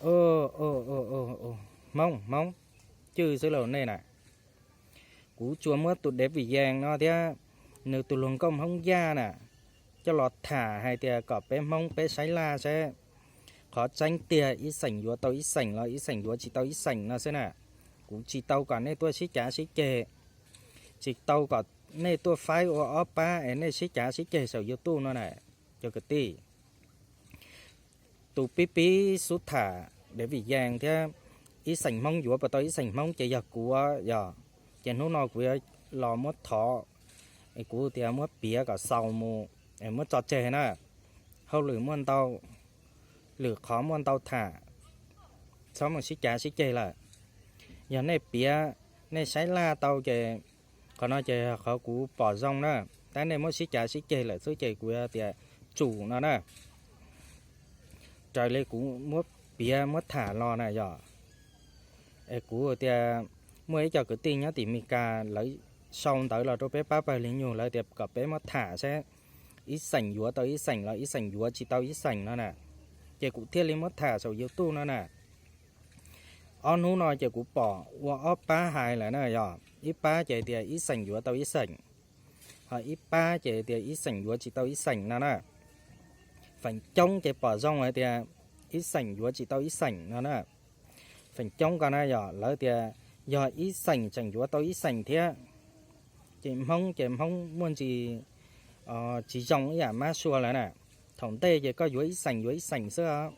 Ov, Hmoob, Hmoob, cwj xwb lauj nej na. Kuv tsuas muab tus David Yees no thiab nws tus hluas nkauj Hmoob Yaj na coj los tham hais tias kom peb Hmoob peb saib laj saib qhov tseeb tiag ib xeem yuav tau ib xeem los ib xeem yuav tsis tau ib xeem no xwb na. Kuv tsis tau kom nej tuaj sib cav sib ceg, tsis tau kom nej tuaj faib ua ob pab es nej sib cav sib ceg saum YouTube no na. Cov kwv tij, tus pib pib xub tham David Yees thiab ib xeem Hmoob yuav puas tau ib xeem Hmoob ces yog kuv yog. Ces hnub no kuv yuav los muab thov, kuv tias muab piav kom xaus mus, muab tso tseg na. Hauj lwm muaj ntau, lwm qhov muaj ntau tham, txhob mus sib cav sib ceg lawm. Yog nej piav, nej saib laj tau ces qhov no ces qhov kuv pom zoo na, tab nej muab sib cav sib ceg lawm xwb ces kuv tias tsum no na. Raws li kuv muab piav muab tham los na yog, es kuv tias muaj ib co kwv tij nyob tim Meskas lawv sau ntawv los rau peb pab pawg Li Nyug, lawv tias kom peb muab tham saib ib xeem yuav tau ib xeem los ib xeem yuav tsis tau ib xeem no na. Ces kuv thiaj li muab tham saum YouTube no na. Ob hnub no ces kuv pom ua ob pab hais lawm na yog, ib pab ces tias ib xeem yuav tau ib xeem, ho ib pab ces tias ib xeem yuav tsis tau ib xeem no na. Feem coob ces pom zoo hais tias ib xeem yuav tsis tau ib xeem no na. Feem coob ko na yog lawv tias yog ib xeem tseem yuav tau ib xeem thiab. Ces Hmoob ces Hmoob muaj ntsis tsis zoo ib yam mab sua lawm na. Thaum ntej ces koj yuav ib xeem yuav ib xeem xwb os,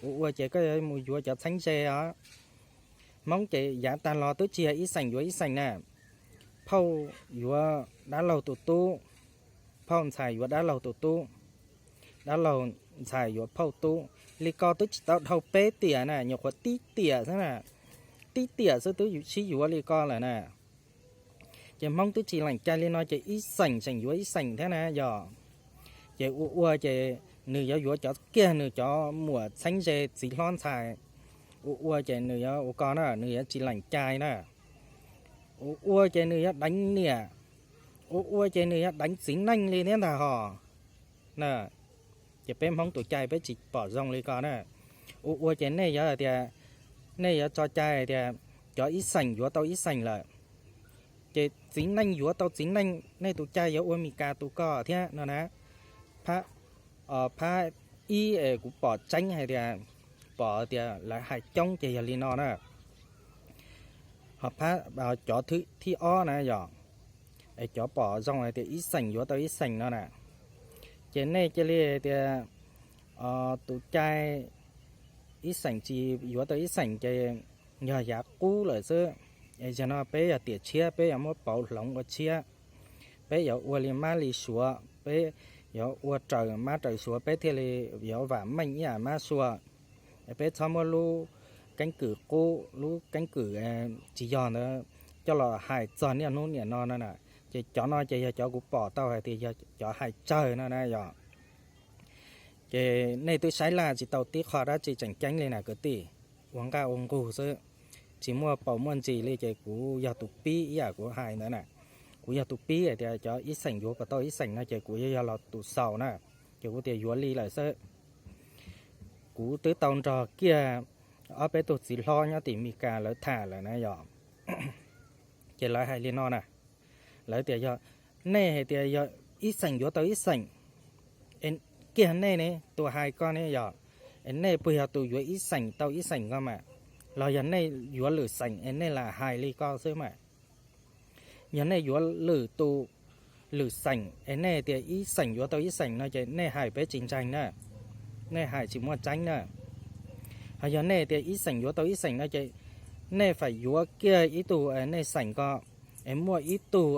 ua ua ces koj yuav mus yuav cov txheeb ze os. Hmoob ces yav tag los twb tsis yog ib xeem yuav ib xeem na. Phauj yuav dab laug tus tub, phauj ntxhais yuav dab laug tus tub, dab laug ntxhais yuav phauj tub, li ko twb tsis tau dhau peb tiam na, nyuam qhuav tib tiam xwb na, tib tiam xwb twb sib yuav li ko lawm na. Ces Hmoob twb tsis lees cai li no ces ib xeem tseem yuav ib xeem thiab na yog. Ces ua ua ces nws yuav yuav cov kiag nws cov muam txheeb ze txiv hlob ntxhais, ua ua ces nws yuav ua ko na, nws yuav tsis lees cai na. Ua ua ces nws yuav deev niam, ua ua ces nws yuav deev txiv neej li thiab ntag hos na. Ces peb Hmoob tus cai peb tsis pom zoo li ko na. Ua ua ces nej yuav hais tias, nej yuav tso cai tias cov ib xeem yuav tau ib xeem lawm, ces txiv neej yuav tau txiv neej, nej tus cai yuav ua Meskas tus ko thiab no na. Phab, phab ib es kuv pom tseeb hais tias, pom tias lawv hais coob ces yog li no na. Ho phab, cov thib ob na yog, es cov pom zoo hais tias ib xeem yuav tau ib xeem no na, ces nej cia li tias tus cai ib xeem tsis yuav tau ib xeem ces yog yav qub lawm xwb. Es yog no peb yog tiam tshiab peb yuav muab pauv hloov ua tshiab, peb yuav ua li mab li suav, peb yuav ua raws mab raws suav peb thiaj li yuav vam meej ib yam mab sua. Peb txhob muab lub keeb kwm qub, lub keeb kwm tsis yog ntawd coj los hais txog niaj hnub niam no no na. Ces cov no ces yog cov kuv pom tau hais tias yog cov hais tsawg no na yog. Ces nej twb saib laj tsis tau tib qho dab tsi tseem ceeb li na kwv tij, ua nqaj ua nqug xwb, tsis muaj paus muaj ntsis li. Ces kuv yog tus pib ib yam kuv hais ntawd na, kuv yog tus pib hais tias cov ib xeem yuav kom tau ib xeem no ces kuv yog los tus xaus na, ces kuv tias yuav li lawm xwb. Kuv twb tau nrog kiag ob peb tug txiv hlob nyob tim Meskas lawv tham lawm na yog. Ces lawv hais li no na, lawv tias yog nej hais tias yog ib xeem yuav tau ib xeem, es kiag nej ne tus hais ko ne yog, es nej puas yog tus yuav ib xeem tau ib xeem ko mas, los yog nej yuav lwm xeem es nej lam hais li ko xwb mas? Yog nej yuav lwm tus, lwm xeem es nej tias ib xeem yuav tau ib xeem no ces nej hais peb tsis ntseeg na, nej hais tsis muaj tseeb na. Ho yog nej tias ib xeem yuav tau ib xeem no ces nej faim yuav kiag ib tug nej xeem ko, es muaj ib tug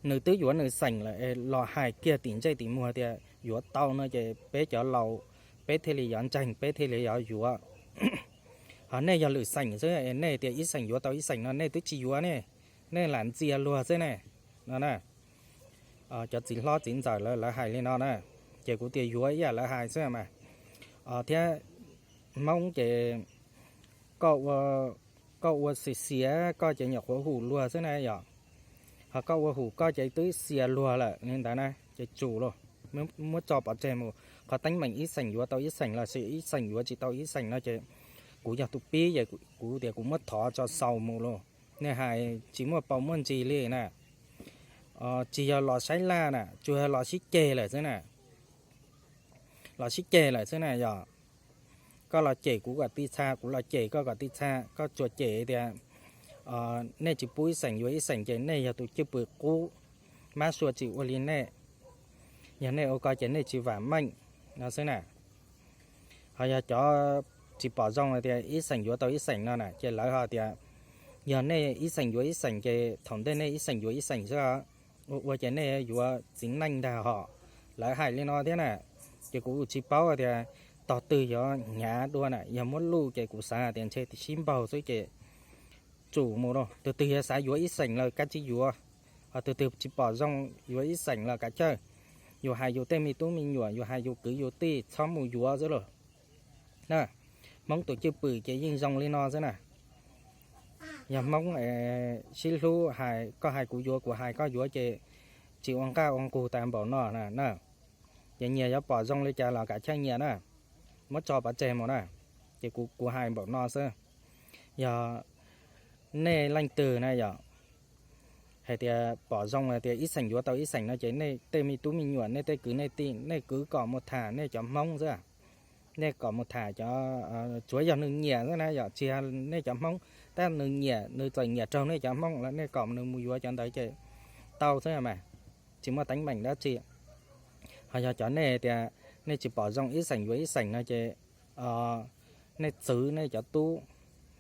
nws twb yuav nws xeem lawm es los hais kiag tim ntsej tim muag tias yuav tau no ces peb cov laus peb thiaj li yuav ntseeg, peb thiaj li yuav yuav. Ho nej yog lwm xeem xwb es nej tias ib xeem yuav tau ib xeem no nej twb tsis yuav ne, nej lam ntxias luag xwb ne, no na. Cov txiv hlob txiv ntxawm lawv, lawv hais li no na, ces kuv tias yuav ib yam lawv hais xwb mas. Thiab Hmoob ces koj ua, koj ua xias xias koj ces nyuam qhuav hum luag xwb na yom. Ho koj ua hum koj ces twb xias luag lawm li ntawd na ces tsum lauj, muab tso pov tseg mus. Qhov teeb meem ib xeem yuav tau ib xeem los sis ib xeem yuav tsis tau ib xeem no ces kuv yog tus pib ces kuv tias kuv muab thov tso xaus mus los. Nej hais tsis muaj paus muaj ntsis li na. Tsis yog los saib laj na, tsuas yog los sib ceg lawm xwb na. Los sib ceg lawm xwb na yog. Koj los cem kuv kom ti txha, kuv los cem koj kom ti txha, koj tsuas cem tias nej tsis pub ib xeem yuav ib xeem ces nej yog tus cwj pwm qub, mab sua tsis ua li nej. Yog nej ua ko ces nej tsis vam meej no xwb na. Ho yog cov tsis pom zoo tias ib xeem yuav tau ib xeem no na ces lawv ho tias yog nej ib xeem yuav ib xeem ces thaum ntej nej ib xeem yuav ib xeem xwb, ua ua ces nej yuav txiv neej ntag hos. Lawv hais li no thiab na, ces kuv tsis paub tias tog twg yuav hnyav dua na. Yog muab luj ces kuv xav tias ntshe sib npaug xwb ces tsum mus lauj. Tus twg yog xav yuav ib xeem los kav tsij yuav, ho tus twg tsis pom zoo yuav ib xeem los kav chawj. Yus hais yus tej me tub me nyuam, yus hais yus kwv yus tij txhob mus yuav xwb lauj. Hmoob tus cwj pwm ces yeej zoo li no xwb na. Yog Hmoob sib hlub, hais koj hais kuv yuav, kuv hais koj yuav ces tsis ua nqaj ua nqug tas npaum no na. Ces nyias yuav pom zoo li cas los kav chawj nyias na, muab tso pov tseg mus na. Ces kuv hais npaum no xwb. Yog nej leej twg na yog hais tias pom zoo tias ib xeem yuav tau ib xeem no ces nej tej me tub me nyuam, nej tej kwv nej tij, nej kwv kom mus tham nej cov Hmoob xwb. Nej kom mus tham cov, tsuav yog nws nyiam xwb na yog tsis yog nej cov Hmoob, tab nws nyiam, nws txawm nyiam raug nej cov Hmoob los nej kom nws mus yuav cov ntawd ces tau xwb mas, tsis muaj teeb meem dab tsi. Ho yog cov nej tias nej tsis pom zoo ib xeem yuav ib xeem no ces nej txwv nej cov tub,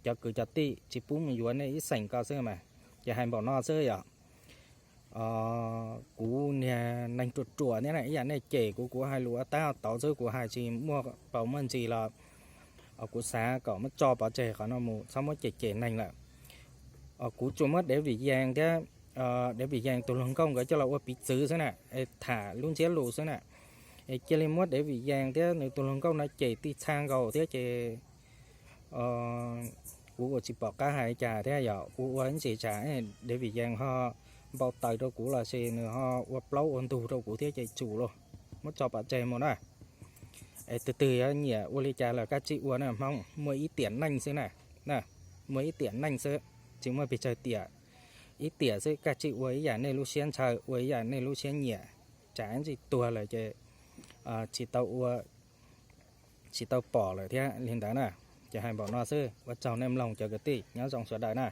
cov kwv cov tij tsis pub mus yuav nej ib xeem ko xwb mas. Ces hais npaum no xwb yom. Kuv niag neeg ruam ruam thiab na, ib yam nej cem kuv, kuv hais lus ua tab tauv xwb, kuv hais tsis muaj paus muaj ntsis los kuv xav kom muab tso pov tseg qhov no mus, txhob muab cem cem neeg lawm. Kuv tsuas muab David Yees thiab, David Yees tus hluas nkauj nkawd coj los ua piv txwv xwb na, es tham lub ntsiab lus xwb na. Es cia li muab David Yees thiab nws tus hluas nkauj no cem ti txha nkaus thiab ces kuv ua tsis pom qab hais cas thiab yog ua ua ntsis tsam David Yees ho npau taws rau kuv los sis nws ho ua plaub ua ntug rau kuv thiab ces tsum lauj, muab tso pov tseg mus na. Es tus twg yuav nyiam ua li cas los kav tsij ua na Hmoob, muaj ib tiam neej xwb na, muaj ib tiam neej xwb, tsis muaj pes tsawg tiam, ib tiam xwb, kav tsij ua ib yam nej lub siab ntshaw, ua ib yam nej lub siab nyiam, tsam ntsis tuag lawm ces tsis tau ua, tsis tau pom lawm thiab li ntawd na. Ces hais npaum no xwb, ua tsaug nej mloog cov kwv tij, nyob zoo sawv daws na.